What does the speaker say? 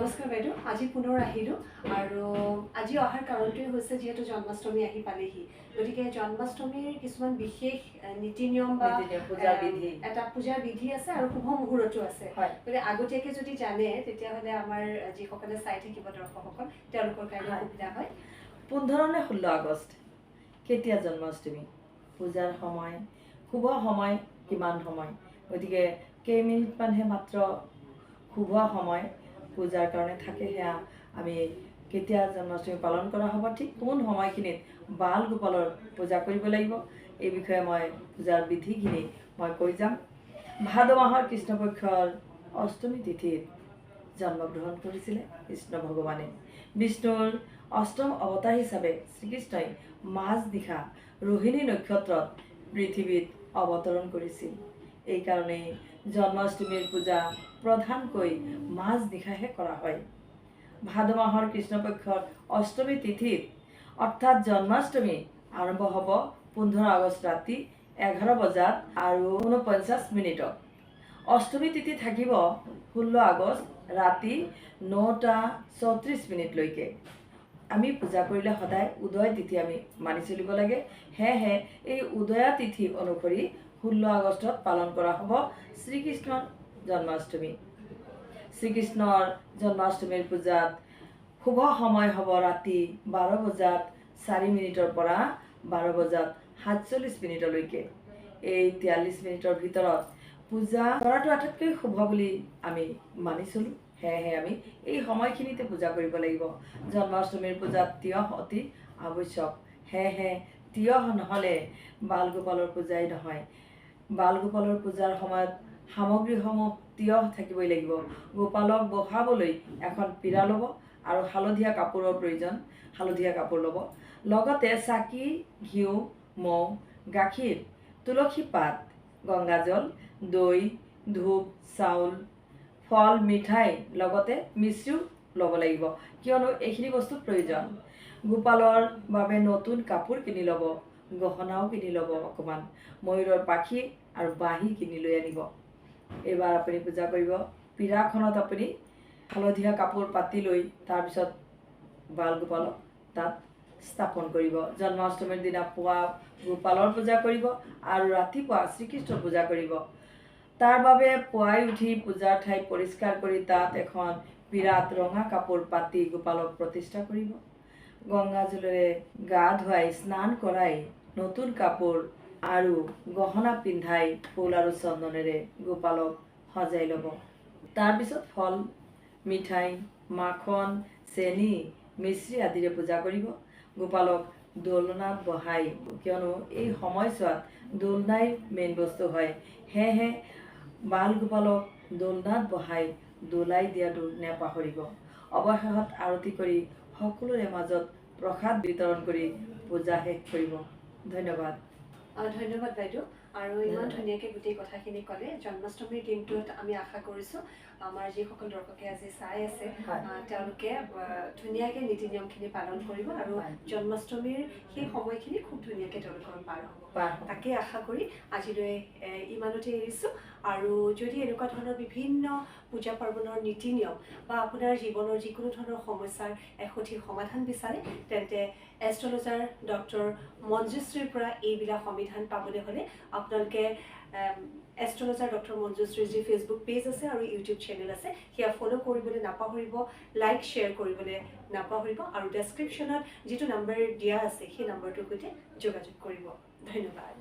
নমস্কাৰ বাইদেউ, আজি পুনৰ আহিলোঁ আৰু আজি অহাৰ কাৰণটোৱে হৈছে যিহেতু জন্মাষ্টমী আহি পালেহি, গতিকে জন্মাষ্টমীৰ কিছুমান বিশেষ নীতি নিয়ম বা পূজাৰ বিধি, এটা পূজাৰ বিধি আছে আৰু শুভ মুহূৰ্তো আছে। গতিকে আগতীয়াকৈ যদি জানে তেতিয়াহ'লে আমাৰ যিসকলে চাই থাকিব দৰ্শকসকল, তেওঁলোকৰ কাৰণে সুবিধা হয়। 15 নে 16 আগষ্ট কেতিয়া জন্মাষ্টমী, পূজাৰ সময়, শুভ সময় কিমান সময়, গতিকে কেইমিনিটমানহে মাত্ৰ শুভ সময় পূজাৰ কাৰণে থাকে। সেয়া আমি কেতিয়া জন্মাষ্টমী পালন কৰা হ'ব, ঠিক কোন সময়খিনিত বাল গোপালৰ পূজা কৰিব লাগিব, এই বিষয়ে মই পূজাৰ বিধিখিনি মই কৈ যাম। ভাদ মাহৰ কৃষ্ণপক্ষৰ অষ্টমী তিথিত জন্মগ্ৰহণ কৰিছিলে কৃষ্ণ ভগৱানে। বিষ্ণুৰ অষ্টম অৱতাৰ হিচাপে শ্ৰীকৃষ্ণই মাজনিশা ৰোহিণী নক্ষত্ৰত পৃথিৱীত অৱতৰণ কৰিছিল। এইকাৰণেই জন্মাষ্টমীৰ পূজা প্ৰধানকৈ মাজনিশাহে কৰা হয়। ভাদ মাহৰ কৃষ্ণপক্ষৰ অষ্টমী তিথিত অৰ্থাৎ জন্মাষ্টমী আৰম্ভ হ'ব 15 আগষ্ট ৰাতি 11 বজাত আৰু 49 মিনিটত। অষ্টমী তিথি থাকিব 16 আগষ্ট ৰাতি 9টা 34 মিনিটলৈকে। আমি পূজা কৰিলে সদায় উদয় তিথি আমি মানি চলিব লাগে। সেয়েহে এই উদয়া তিথি অনুসৰি 16 আগষ্টত পালন কৰা হ'ব শ্ৰীকৃষ্ণৰ জন্মাষ্টমী। শ্ৰীকৃষ্ণৰ জন্মাষ্টমীৰ পূজাত শুভ সময় হ'ব ৰাতি 12 বজাত 4 মিনিটৰ পৰা 12 বজাত 47 মিনিটলৈকে। এই 43 মিনিটৰ ভিতৰত পূজা কৰাটো আটাইতকৈ শুভ বুলি আমি মানি চলোঁ। সেয়েহে আমি এই সময়খিনিতে পূজা কৰিব লাগিব। জন্মাষ্টমীৰ পূজাত তিয়ঁহ অতি আৱশ্যক। সেয়েহে তিয়ঁহ নহ'লে বালগোপালৰ পূজাই নহয়। বালগোপালৰ পূজাৰ সময়ত সামগ্ৰীসমূহ তিয়ঁহ থাকিবই লাগিব। গোপালক বহাবলৈ এখন পীৰা ল'ব আৰু হালধীয়া কাপোৰৰ প্ৰয়োজন, হালধীয়া কাপোৰ ল'ব। লগতে চাকি, ঘিউ, মৌ, গাখীৰ, তুলসী পাত, গংগাজল, দৈ, ধূপ, চাউল, ফল, মিঠাই, লগতে মিশ্ৰিও ল'ব লাগিব, কিয়নো এইখিনি বস্তু প্ৰয়োজন। গোপালৰ বাবে নতুন কাপোৰ কিনি ল'ব, গহনাও কিনি ল'ব অকণমান, ময়ূৰৰ পাখি আৰু বাঁহী কিনি লৈ আনিব। এইবাৰ আপুনি পূজা কৰিব। পীৰাখনত আপুনি হালধীয়া কাপোৰ পাতি লৈ তাৰপিছত বাল গোপালক তাত স্থাপন কৰিব। জন্মাষ্টমীৰ দিনা পুৱা গোপালৰ পূজা কৰিব আৰু ৰাতিপুৱা শ্ৰীকৃষ্ণৰ পূজা কৰিব। তাৰ বাবে পুৱাই উঠি পূজাৰ ঠাই পৰিষ্কাৰ কৰি তাত এখন পীৰাত ৰঙা কাপোৰ পাতি গোপালক প্ৰতিষ্ঠা কৰিব। গংগাজলেৰে গা ধুৱাই স্নান কৰাই নতুন কাপোৰ আৰু গহনা পিন্ধাই ফুল আৰু চন্দনেৰে গোপালক সজাই ল'ব। তাৰপিছত ফল, মিঠাই, মাখন, চেনি, মিশ্ৰি আদিৰে পূজা কৰিব। গোপালক দোলনাত বহাই, কিয়নো এই সময়ছোৱাত দোলনাই মেইন বস্তু হয়, সেয়েহে বাল গোপালক দোলনাত বহাই দোলাই দিয়াটো নেপাহৰিব। অৱশেষত আৰতি কৰি সকলোৰে মাজত প্ৰসাদ বিতৰণ কৰি পূজা শেষ কৰিব। ধন্যবাদ। ধন্যবাদ বাইদেউ, আৰু ইমান ধুনীয়াকৈ গোটেই কথাখিনি ক'লে। জন্মাষ্টমীৰ দিনটোত আমি আশা কৰিছোঁ আমাৰ যিসকল দৰ্শকে আজি চাই আছে, তেওঁলোকে ধুনীয়াকৈ নীতি নিয়মখিনি পালন কৰিব আৰু জন্মাষ্টমীৰ সেই সময়খিনি খুব ধুনীয়াকৈ তেওঁলোকৰ পাৰ হ'ব, তাকে আশা কৰি আজিলৈ ইমানতে এৰিছোঁ। আৰু যদি এনেকুৱা ধৰণৰ বিভিন্ন পূজা পাৰ্বণৰ নীতি নিয়ম বা আপোনাৰ জীৱনৰ যিকোনো ধৰণৰ সমস্যাৰ এক সঠিক সমাধান বিচাৰে, তেন্তে এষ্ট্ৰলজাৰ ডক্টৰ মঞ্জুশ্ৰীৰ পৰা এইবিলাক সমিধান পাবলৈ হ'লে আপোনালোকে এষ্ট্ৰলজাৰ ডক্টৰ মঞ্জুশ্ৰীৰ যি ফেচবুক পেজ আছে আৰু ইউটিউব চেনেল আছে, সেয়া ফ'ল' কৰিবলৈ নাপাহৰিব, লাইক শ্বেয়াৰ কৰিবলৈ নাপাহৰিব আৰু ডেছক্ৰিপশ্যনত যিটো নাম্বাৰ দিয়া আছে সেই নাম্বাৰটোৰ সৈতে যোগাযোগ কৰিব। ধন্যবাদ।